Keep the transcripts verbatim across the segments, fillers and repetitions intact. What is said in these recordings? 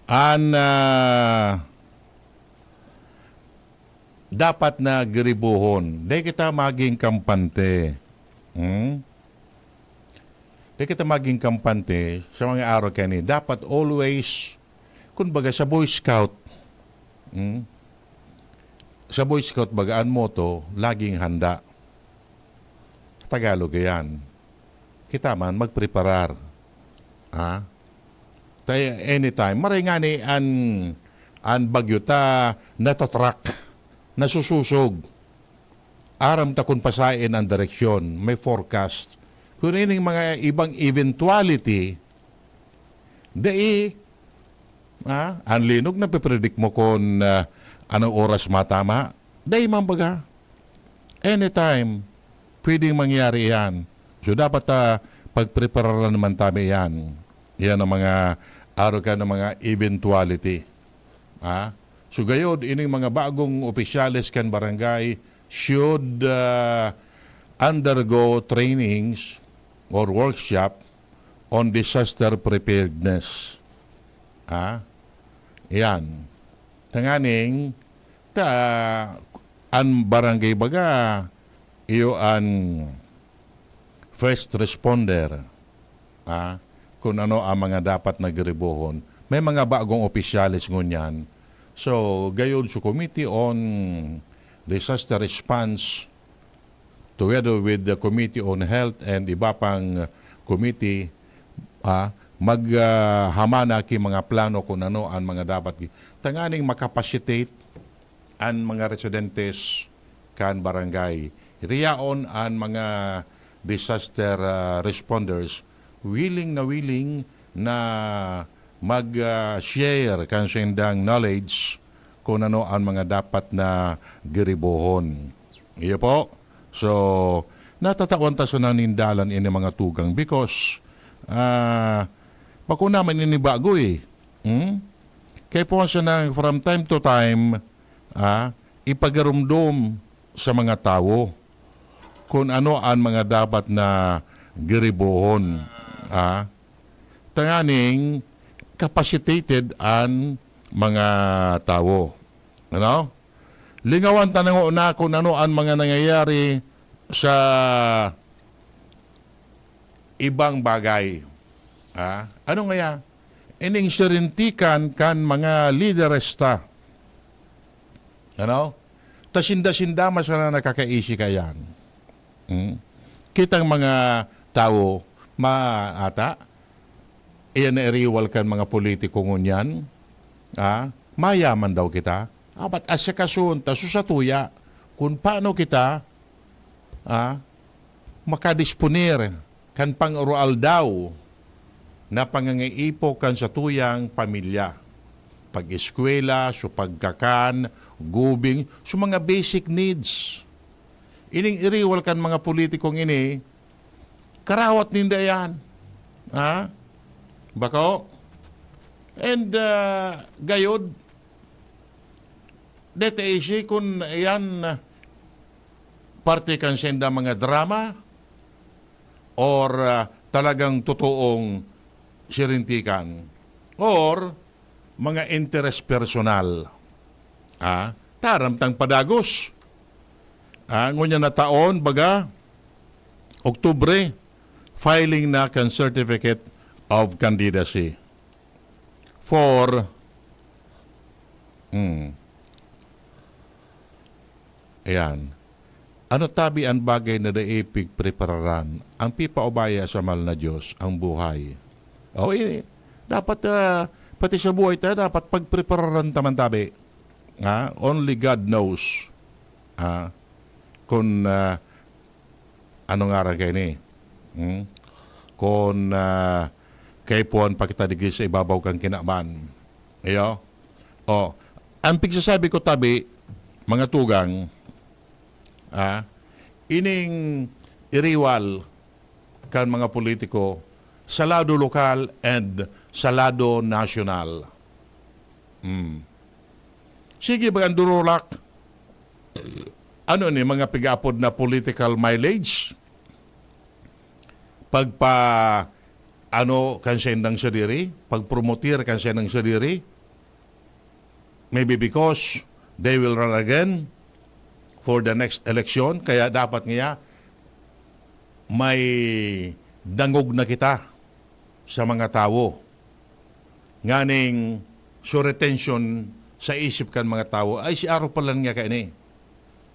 An, ah, dapat na giribohon. Dai kita maging kampante. Hmm? Dai kita maging kampante sa mga araw kani. Dapat always, kumbaga sa Boy Scout, hmm? Sa Boy Scout, baga an motto, "Laging handa." Tagalog yan. Kita man, magpreparar. Ha? Tayo, anytime. Maray nga ni an, an bagyo ta natatrack, nasusosog. Aram ta kun pasaen an direksyon, may forecast. Kun ining mga ibang eventuality, dai, ah, an linog napipredict mo kun, ah, anong oras matama. Dai man baga. Anytime, pwedeng mangyari iyan. So, dapat, ah, pagprepararan naman tabi iyan. Iyan ang mga, araw ka ng mga eventuality. Ah? So, gayod, ining mga bagong opisyales kan barangay should, ah, undergo trainings or workshop on disaster preparedness. Ah? Iyan. Tanganing, ta, an barangay baga, iyo an first responder, ah, kun ano ang mga dapat na giribohon. May mga bagong opisyales ngunyan. So, gayon sa Committee on Disaster Response, together with the Committee on Health and iba pang committee, ah, mag, ah, hamana ki mga plano kung ano ang mga dapat gi-, tanganing makapacitate an mga residentes kan barangay. Iti yaon an mga disaster, ah, responders willing na willing na mag, ah, share kan saindang knowledge kung ano an mga dapat na giribohon. Iyo po. So, natatawan ta sana nin dalan ini mga tugang because, ah, bako naman ini bago eh. Hmm? Kaya po sana from time to time, ah, ipagarumdom sa mga tawo kung ano an mga dapat na giribohon, ah, tanganing capacitated an mga tawo. Ano? Lingawan ta na nguna kung ano an mga nangyayari sa ibang bagay. Ah, ano ngaya? Ining sirintikan kan mga lideres ta. Ano? Ta sinda-sinda man sana nakakaisi kaiyan. Hmm? Kitang mga tawo, ma-, ata, iyan na iriwal kan mga politiko ngunyan. Ah, mayaman daw kita. Apat asikasoon ta, so satuya, kung paano kita, ah, makadisponer kan pang-aroaldaw na pangangaipo kan satuyang pamilya. Pag-eskwela, so pagkakan, gubing, so mga basic needs. Ining iriwal kan mga politikong ini, karawat ninda yan. Ha? Bako? And, ah, gayod, dete isi kun yan, parte kan senda mga drama or, ah, talagang totoong sirintikan or mga interes personal. Ah, taram tang padagos. Ah, ngunyan na taon, baga, Oktubre, filing na kan Certificate of Candidacy for, hmm, ayan. Ano tabi an bagay na dai pigprepararan? Ang pipaubaya sa mahal na Diyos, ang buhay. O, eh, dapat, ah, pati sa buhay ta, dapat pagprepararan ta man tabi. Ah, only God knows. Ah, kun, ah, ano ngaran kaini? Hmm? Kun, ah, kaipuhan pa kita digdi sa ibabaw kan kinaban. Iyo? O, ang pigsasabi ko tabi, mga tugang, ah, ining iriwal kan mga politiko sa lado lokal and sa lado nasyonal. Hmm. Sige, bagang durulak. Ano ni, mga pigaapod na political mileage? Pagpa, ano, kan sendang sadiri? Pagpromotir kan sendang sadiri? Maybe because they will run again for the next election, kaya dapat niya may dangog na kita sa mga tawo. Nganing so retention sa isip kan mga tawo ay si Aro pa lang niya kaini.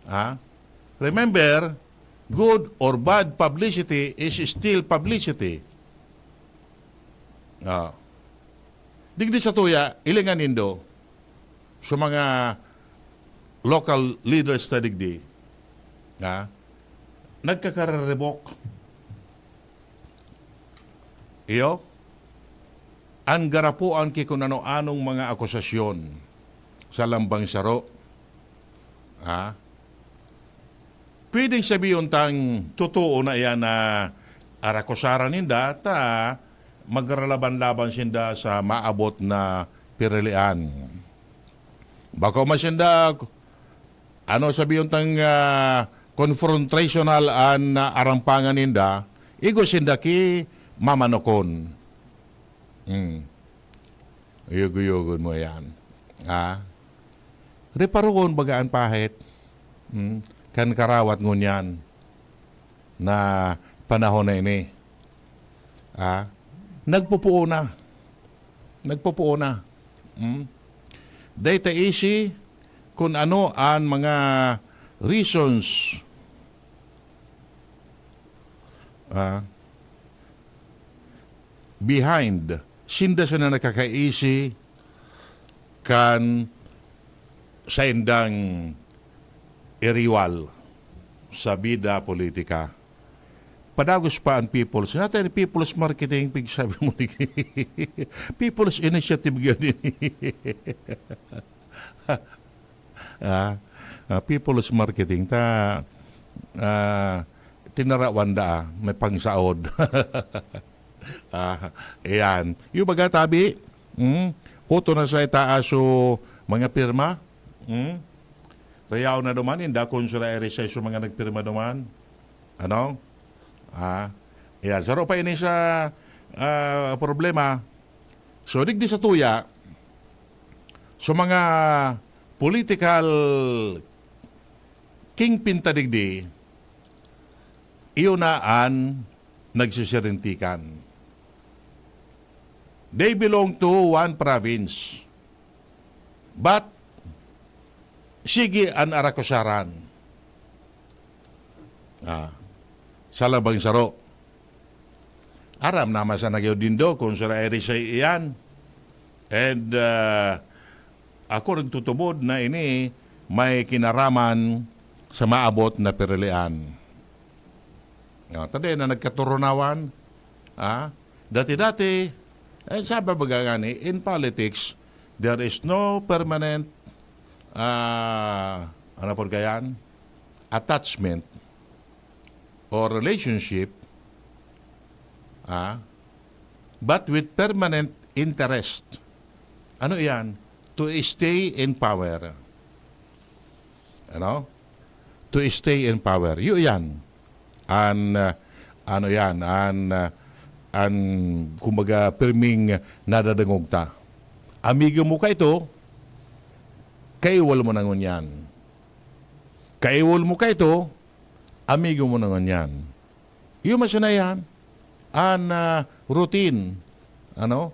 Ha? Remember, good or bad publicity is still publicity. Ah. Digdi sa tuya, ilingan nindo sa mga local leaders sa digdi, ha? Nagkakarerebok. Iyo, an garapoan ki kun ano-anong mga akusasyon sa lambang saro. Ha? Pwedeng sabihon tang totoo na iyan na arakusaran ninda ta magralaban-laban sinda sa maabot na pirilian. Bako man sinda, ano sabihon tang, ah, confrontational an, ah, arampangan ninda, igwa sinda ki mamanokon. Hmm. Uyog-uyogon mo yan. Ha? Reparohon baga an pahit. Hmm? Kan karawat ngunyan na panahon na ini. Ha? Nagpupuo na. Nagpupuo na. Hmm? Dai ta isi kun ano an mga reasons, ah, behind. Sinda sana nakakaisi kan saindang iriwal sa bida politika. Padagos pa an People's. Natay People's Marketing, pigsabi mo ni People's Initiative gani. Ah, ah, People's Marketing ta, ah, tinarawan da, ah, may pangsaod. Ah, ayan. Yung baga, tabi, hmm? Kuto na sa itaas so mga pirma, hmm? Rayaw na duman, inda kung sila i-recess yung mga nagpirma duman. Ano? Ah, ayan. Saro pa ini sa, ah, problema. So, digdi sa tuya, so mga political kingpin ta digdi, iyo na an nagsisirintikan. They belong to one province. But, sige an arakusaran. Ah, sa labang saro. Aram naman sa nagyo dindo kung sa Irish ay iyan. And, ah, ako nagtutubod na ini may kinaraman sa maabot na pirilian. No, tadi na nagkaturunawan, ah, dati-dati, eh, sabi baga ngani, in politics, there is no permanent, ah, ano po kayan? Attachment or relationship, ah, but with permanent interest. Ano iyan? To stay in power. Ano? To stay in power. Iyo iyan. An, ah, ano iyan? An, ah, an, kumbaga, pirming nadadangog ta. Amigo mo ka ito, kaiwal mo na ngunyan. Kaiwal mo ka ito, amigo mo na ngunyan. Iyo man sana iyan an, ah, routine, ano?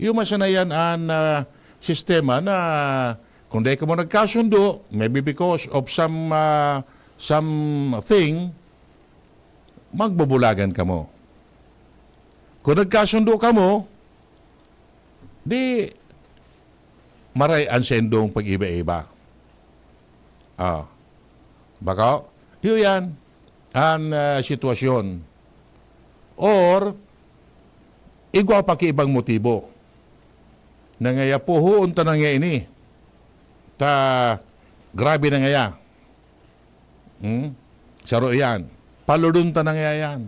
Iyo man sana iyan an, ah, sistema na kung dai kamo nagkasundo, maybe because of some, ah, something, magbubulagan kamo. Kung nagkasundo kamo, di maray an saindong pag-iba-iba. Ah. Bako? Iyo yan an, ah, sitwasyon. Or, igwa pa ki ibang motibo. Nangaya puhoon ta na nga ini. Ta, grabe na ngaya. Hmm? Saro yan. Paludon ta na ngaya yan.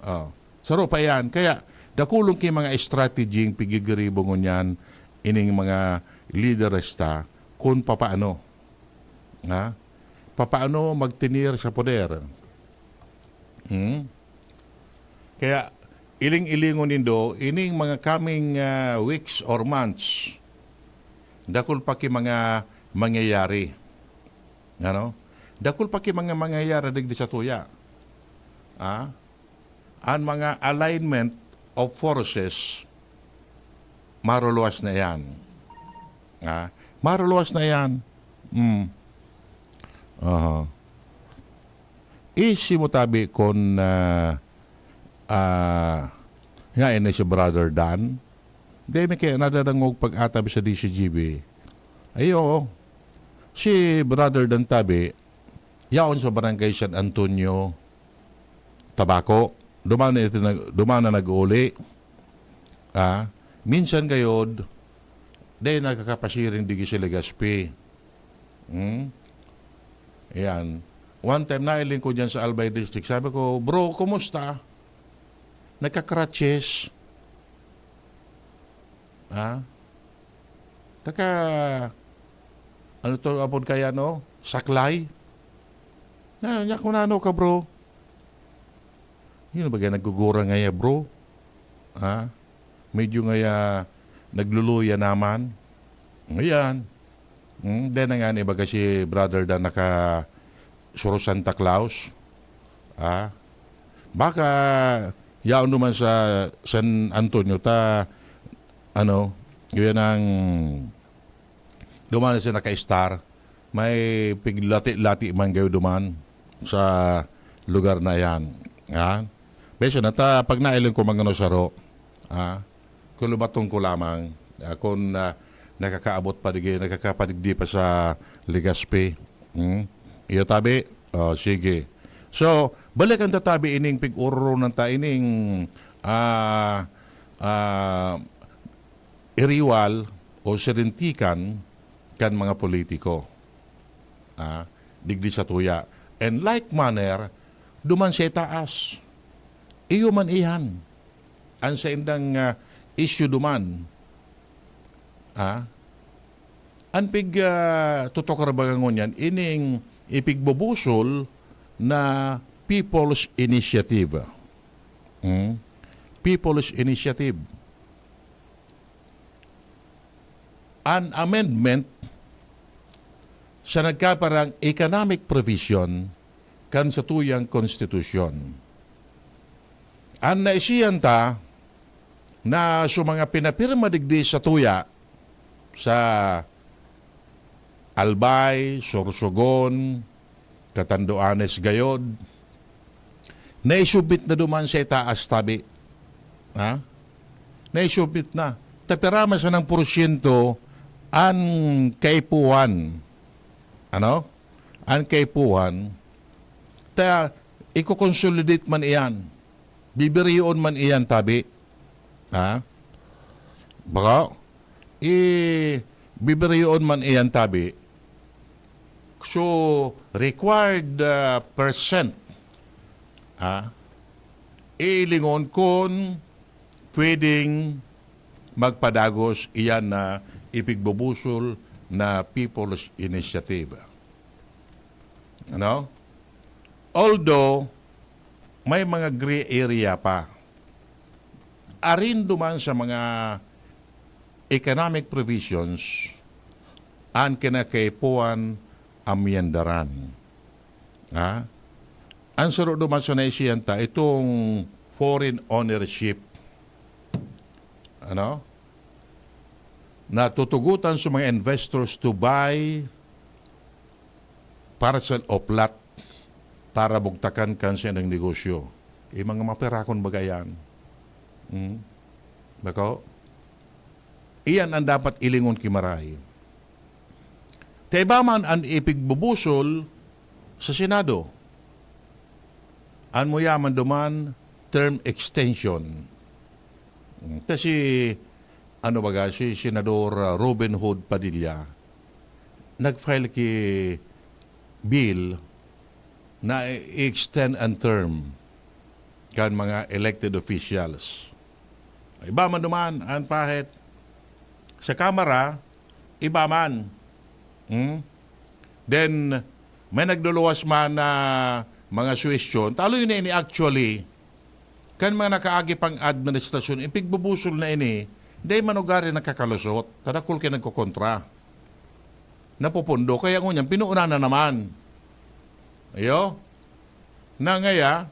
Oh. Saro pa yan. Kaya, dakulong ki mga strategy yung pigigiribo ngunyan ining mga lideres ta kung papaano. Ha? Papaano magtinir sa poder. Hmm? Kaya, iling-ilingon nindo, ining mga coming, ah, weeks or months, Dakul pa ki mga mangyayari. Ano? Dakul pa ki mga mangyayari digdi satuya. Ah? An mga alignment of forces, maruluwas na yan. Ah? Maruluwas na yan. Hmm. Aha. Isi mo tabi kun, ah, ah, nga ini si Brother Dan? Dai mi kaya nadadangog pag-atabi sa D C G B. Ay, oo. Si Brother Dan tabi, yaon sa Barangay San Antonio, Tabaco. Duman na ito nag-, duman na nag-uli. Ah, minsan gayod, dai nakakapasiring digi sa Legazpi. Hmm? Ayan. One time, nailing ko dyan sa Albay District. Sabi ko, "Bro, kumusta?" Nagka-crutches. Ha? Naka, ano to, apod kaya, no? Saklay? Na, nya kung ano ka, bro? Yun ba kaya naggugura ngaya, bro? Ha? Medyo ngaya nagluluya naman. Ayan. Hmm, then nga ni baga si Brother Dan naka suro Santa Claus. Ah, baka yaon naman sa San Antonio ta, ano, yun ang duman sa naka-star. May piglati-lati man kayo duman sa lugar na yan. Ha? Beso na ta, pag nailing ko mga saro, ha? Kulubaton ko lamang, ah, kun, ah, nakakaabot pa digdi, nakakapadigdi pa sa Legazpi. Hmm? Iyo tabi? Oh, sige. So, balikan ta tabi ining pig-ororonan ta ining, ah, ah, iriwal o sirintikan kan mga politiko. Ah, digdi satuya. And like manner, duman sa itaas. Iyo man iyan. An saindang, ah, issue duman. Ah, an pig, ah, tutukar baga ngunyan, ining ipigbubusol na People's Initiative. Hmm? People's Initiative. An amendment sa nagkaparang economic provision kan satuyang konstitusyon. An naisiyan ta na sa mga pinapirma digdi satuya sa Albay, Sorsogon, Catanduanes gayod, naisubmit na duman sa itaas tabi. Ha? Naisubmit na. Tapirama sa nang porsyento an kaipuhan. Ano? An kaipuhan. Ta, iko-consolidate man iyan. Bibiriyoon man iyan tabi. Ha? Baka, i-, bibiriyoon man iyan tabi. So, required, ah, percent, ha? Ilingon kun pwedeng magpadagos iyan na ipigbubusol na People's Initiative. Ano? Although, may mga gray area pa. Arin duman sa mga economic provisions, an kinakaipuhan amyendaran. Ha? An saro duman sa naisiyan ta, itong foreign ownership. Ano? Natutugutan sa mga investors to buy parcel of lot para bugtakan kan saindang negosyo. Yung mga maperakon baga yan. Hmm? Bako? Iyan ang dapat ilingon ki Maray. Ta iba man an ipigbubusol sa Senado. An muyaman duman, term extension. Hmm, ta si, ano baga, si Senador, ah, Robin Hood Padilla, nag-file ki bill na i-extend an term kan mga elected officials. Iba man duman an pahit. Sa Kamara, iba man. Hmm? Then, may nagluluwas man na mga suwestyon. Talo yun na ini actually. Kan mga nakaagi pang administrasyon, ipigbubusol na ini, dahil manugari nakakalusot, kadakul kayo nagkokontra. napupundo. Kaya ngunyan, pinuunan na naman. Iyo? Na ngaya,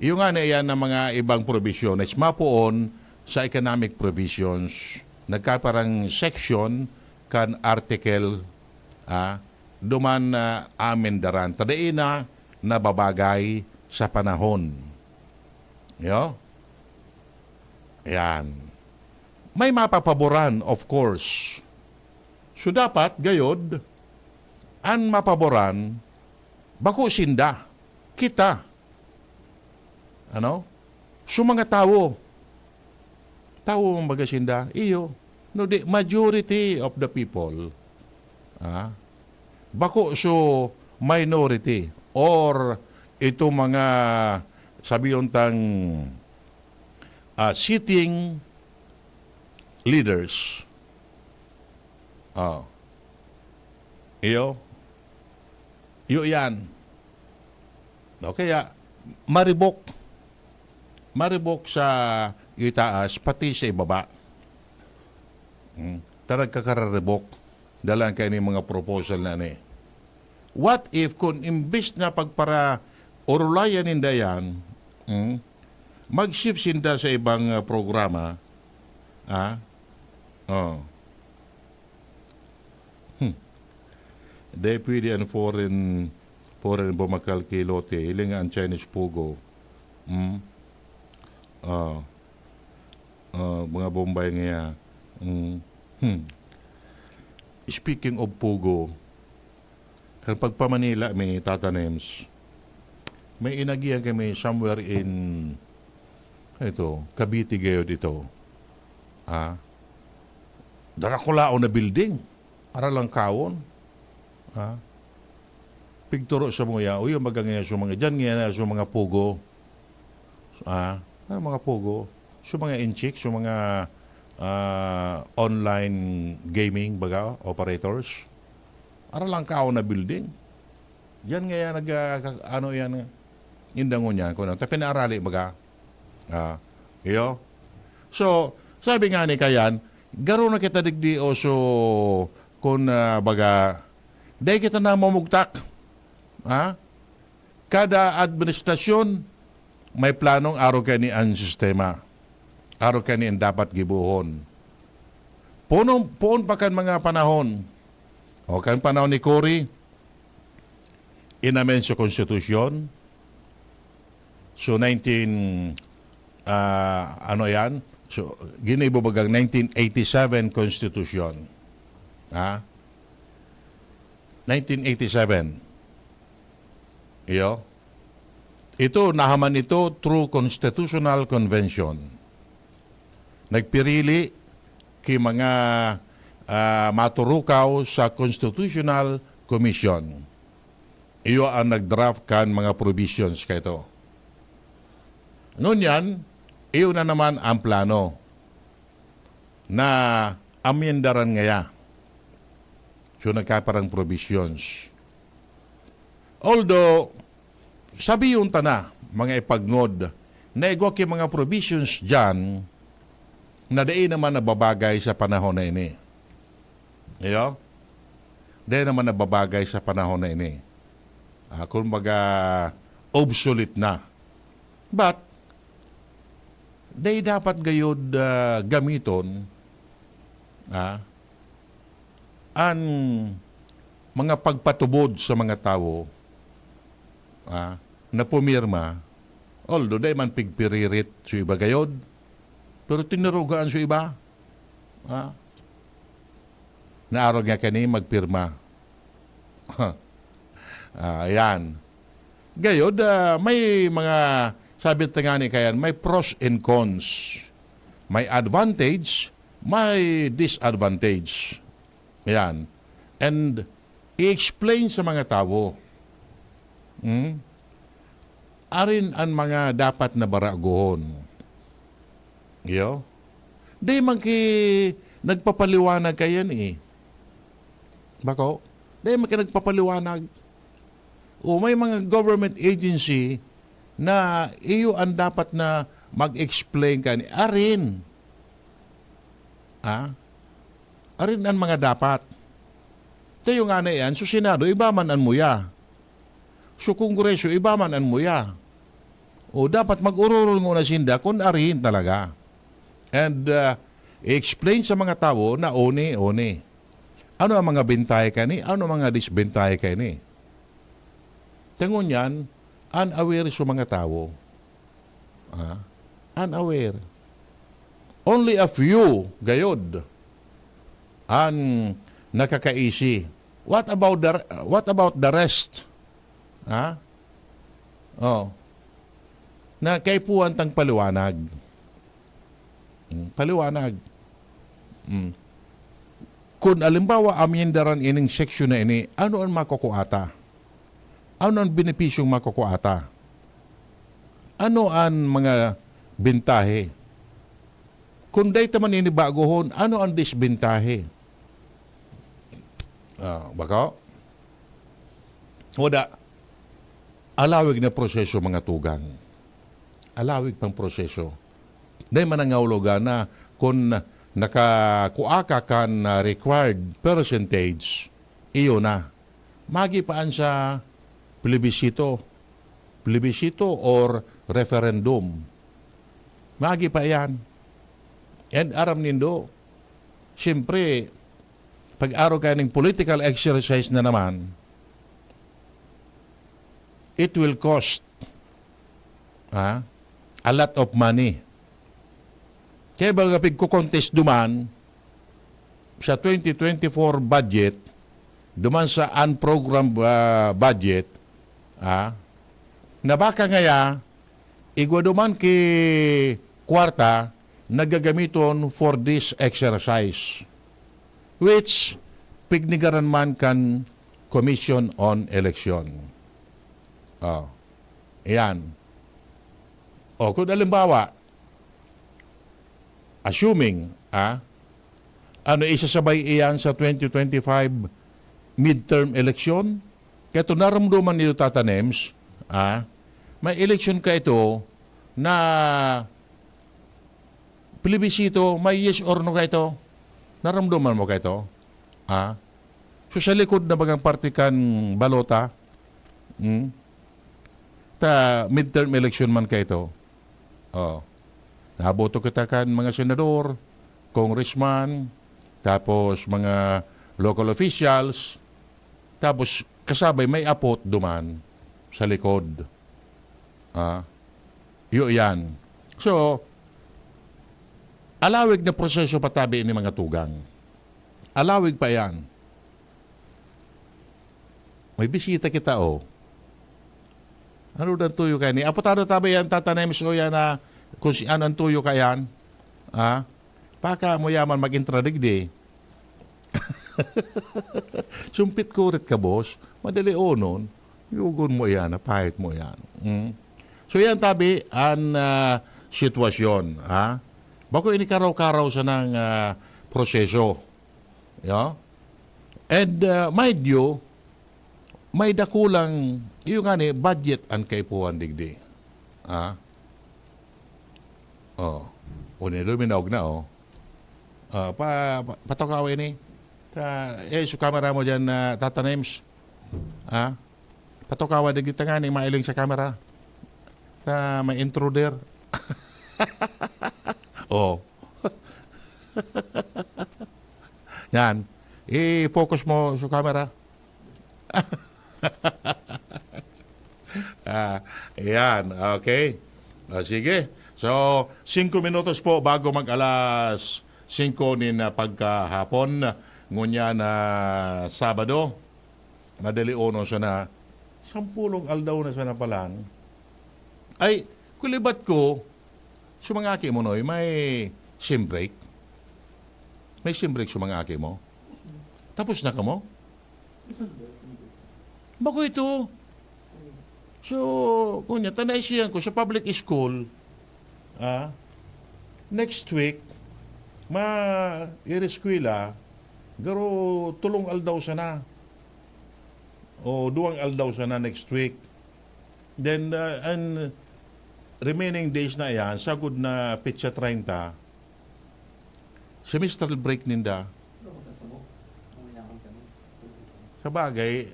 iyo nga na iyan na mga ibang provisiones, mapoon sa economic provisions, nagkaparang section kan article, ah, duman na amendaran. Ta dai na nababagay sa panahon. Iyo? Ayan. May mapapaboran, of course. So, dapat, gayod, an mapaboran, bako sinda, kita. Ano? So, mga tawo. Tawo man baga sinda? Iyo. No, di, majority of the people. Ah? Bako so minority or ito mga, sabiyon tang, ah, sitting leaders. Oh. Iyo. Iyo yan. O kaya, maribok. Maribok sa itaas, pati sa ibaba. Hmm. Ta nagkakararibok. Dalan kayo ni mga proposal na ni. What if kung imbis na pagpara-orulayan ninda yan, hmm, mag-shift sinda sa ibang, ah, programa, ah? Oh. Hmm. Dai pwede an foreign, foreign bumakal ki lote. Hiling an Chinese pugo. Hmm? Ah. Ah, mga Bombay ngaya. Hmm. Hmm. Speaking of pugo, kan pagpa-Manila mi, Tata Nems, may inagihan kami somewhere in, ito, Cavite gayod ito. Ah? Darakulaon na building. Aralangkawon. Ah? Pigturo sa mga, uy, maga ngayon sa mga, dyan ngayon na sa mga pugo. Ah? Ano mga pugo? Sa mga inchik, sa mga, ah, online gaming, baga, operators. Aralangkawon na building. Yan nga yan, nag, ah, ka-, ano yan, indangon yan, kung ano. Ta pinaarali, baga. Ah, iyo. So, sabi nga ni Kayan, garo na kita digdi o so, kung, ah, baga, dai kita namumugtak. Ha? Kada administrasyon, may planong arog kaini an sistema. Arog kaini an dapat gibohon. Puno, poon pa kan mga panahon. O kan panahon ni Cory, inamen sa konstitusyon. So, nineteen, ah, ano yan? So, ginibo bagang nineteen eighty-seven konstitusyon. Ha? Nineteen eighty-seven. Iyo. Ito, nahaman ito through Constitutional Convention. Nagpirili ki mga, ah, maturukaw sa Constitutional Commission. Iyo ang nag-draft kan mga provisions kaito. Ngunyan, iyo na naman ang plano na amendaran ngaya. So, nagkaparang provisions. Although, sabiyon ta na, mga ipagngod, na igwa ki mga provisions diyan na dai naman nababagay sa panahon na ini. Iyo? Dai naman nababagay sa panahon na ini. Ah, kumbaga, obsolete na. But, dai dapat gayod, ah, gamiton, ah, an mga pagpatubod sa mga tawo, ah, na pumirma, although dai man pigpiririt so iba gayod, pero tinarugaan so iba, ah, na arog nga kani magpirma. Ah, ayan. Gayod, ah, may mga, sabi ta nga ni Kayan, may pros and cons. May advantage, may disadvantage. Ayan. And i-explain sa mga tawo. Hmm? Arin an mga dapat na baragohon. Iyo? Di man ki nagpapaliwanag kayan eh. Bako? Di man ki nagpapaliwanag. O may mga government agency na iyo ang dapat na mag-explain kani. Arin. Ah? Arin an mga dapat. Tayo nga na iyan, so Senado, iba man an muya. So Kongreso, iba man an muya. O dapat mag-ororol nguna sinda kun arihin talaga. And, ah, i-explain sa mga tawo na oni, oni. Ano ang mga bentahe kaini? Ano ang mga disbentahe kaini? Tangon yan, unaware sa mga tawo. Ah, unaware. Only a few, gayod, an nakakaisi. What about the, what about the rest? Ha? Oh. Na kaipuhan tang paliwanag. Hmm, paliwanag. Hmm. Kun alimbawa, amyendaran ining seksyon na ini, ano an makukuha ta? Ano an benepisyong makukuha ta? Ano an mga bentahe? Kun dai ta man ini bagohon, ano an disbentahe? Ah, bako? Wada. Alawig na proseso, mga tugang. Alawig pang proseso. Dai man nangahulugan na kun nakakua ka kan, ah, required percentage, iyo na. Magi pa an sa plebisito. Plebisito or referendum. Magi pa iyan. And aram nindo, siyempre, pag-arog kayo ning political exercise na naman, it will cost, ha, a lot of money. Kaya baga pigko-contest duman sa twenty twenty-four budget, duman sa unprogrammed, ah, budget, ah, na baka ngaya, igwa duman ki kwarta na gagamiton for this exercise, which pignigaran man kan Commission on Election. Oh, iyan. O, kung halimbawa, assuming, ah, ano, isasabay iyan sa twenty twenty-five midterm election, kaya ito naramdaman niyo, Tata Nems, ah, may election ka ito na plebisito, may yes or no ka ito? Naramdaman mo ka ito? Ah? So, sa likod na bagang parte kan balota, hmm? Ta midterm election man ka ito. Oh. Naboto kita kan mga senador, congressman, tapos mga local officials, tapos kasabay may apot duman sa likod. Ah, iyo yan. So, alawig na proseso pa tabi ini, mga tugang. Alawig pa yan. May bisita kita, oh. Ano dan tuyo kaini? Apotado tabi yan, Tata Nems, o yan na kung si ano ang tuyo ka yan. Ah? Baka mo yaman mag-intra digdi. Sumpit kurit ka, boss. Madali onon. Yugon mo iyan, napahit mo iyan. Mm. So, yan tabi an, ah, sitwasyon, ha? Bako ini karaw-karaw sanang, ah, proseso. Yo? And, ah, mind you, may dakulang, iyo nga ni, budget an kaipuhan digdi. Ha? Oh. O, niluminaog na, oh. Ah, pa, pa, patukaw ini. Ta, eh, so camera mo dyan, ah, Tata Nems. Ha? Patukawa, di kita nga ni mailing sa camera. Ta, may intruder. Oh. Yan. I-focus mo sa camera. Ah, ayan. Okay. Ah, sige. So, singko minutos po bago mag-alas singko nin, ah, pagkahapon. Ngunyan na Sabado, madali onon sana. Sampulong aldaw na sana palan. Ay, kulibat ko, sa mga aki mo, Noy, may sem break? May sem break sa mga aki mo? Tapos na kamo? Bako ito. So, kunya, ta naisihan ko, sa public school, ah, next week, ma-ireskwela, garo tulong aldaw sana. O duwang aldaw sana next week. Then, ah, an remaining days na iyan, sagod na petsa treinta, semestral break ninda. Sabagay,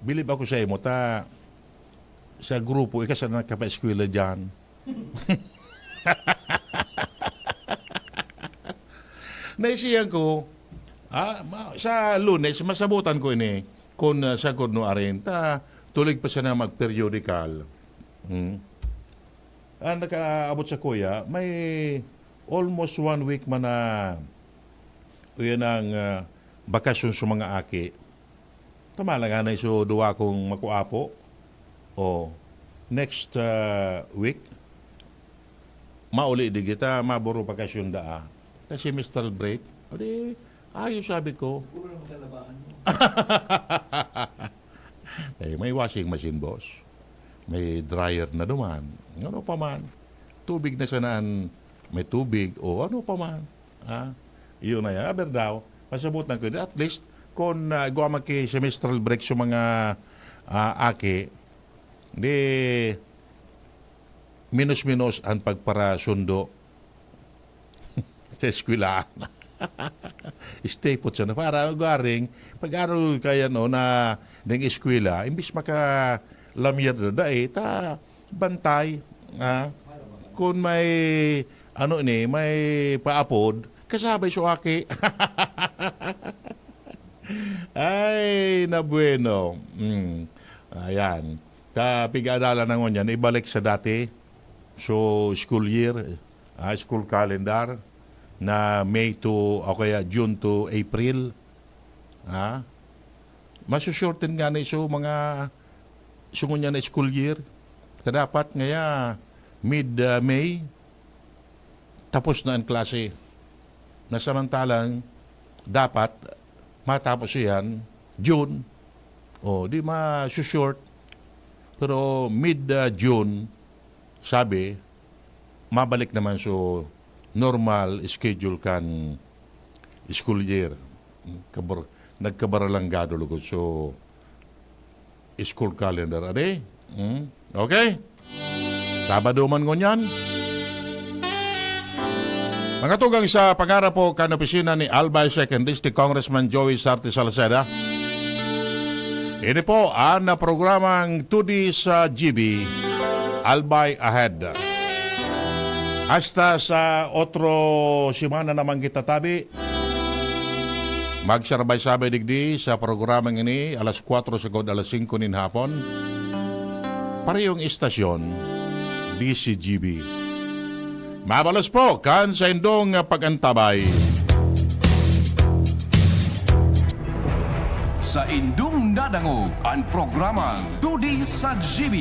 bilib ako sa imo ta sa grupo, ika sana nagkapaeskwela diyan. Naisihan ko, ah, ma-, sa Lunes, masabutan ko ini, kun, ah, sagkod no arin, ta tulig pa sana magperiodikal. Hmm. Ah, nakaabot sa kuya, may almost one week man na, uyan ang, ah, bakasyon sa mga aki. Tama lang, anay so duwa kong makuapo. O, next, ah, week, mauli di kita, maboro bakasyon daa. Kasi semestral break. O di, ayos, sabi ko. Siguro na magkalabahan mo. Eh, may washing machine, boss. May dryer na duman. Ano pa man. Tubig na sanaan, may tubig o ano pa man. Ha? Iyon na yan. Aber daw, masabutan ko. At least, kung, ah, igwa man ki semestral break sa mga, ah, aki, di minus-minus ang pagparasundo sa eskwelahan. Stay put sana. Para garing, pag-aro kaya, no, na ding eskwela, imbis makalamyad na dai, ta bantay, ha? Kung may, ano ni, may paapod, kasabay so aki. Ay, na bueno. Mm. Ayan. Ta, pig-aadalan na ngunyan, ibalik sa dati. So, school year, ah, school calendar na May to, o kaya June to April. Ha? Masu-shorten nga na iso mga, iso ngunyan na school year. Ta dapat ngaya mid, ah, May, tapos na ang klase. Na samantalang dapat matapos iyan June. O, di masu-short. Pero mid, ah, June, sabi, mabalik naman so normal schedule kan school year. Kabar-, nagkabaralanggado lugod so school calendar. Adi? Hmm? Okay? Sabado man ngunyan. Mga tugang, sa pangarap po kan opisina ni Albay Second District Congressman Joey Sarte Salceda, ini po ang programang Todi sa G B, Albay Ahead. Hasta sa otro semana naman kita tabi. Magsarabay-sabay digdi sa programang ini, alas kwatro sagkod alas singko nin hapon. Parehong istasyon, D C G B. Mabalos po kan saindong pag-antabay. Saindong nadangog an programang Todi sa G B.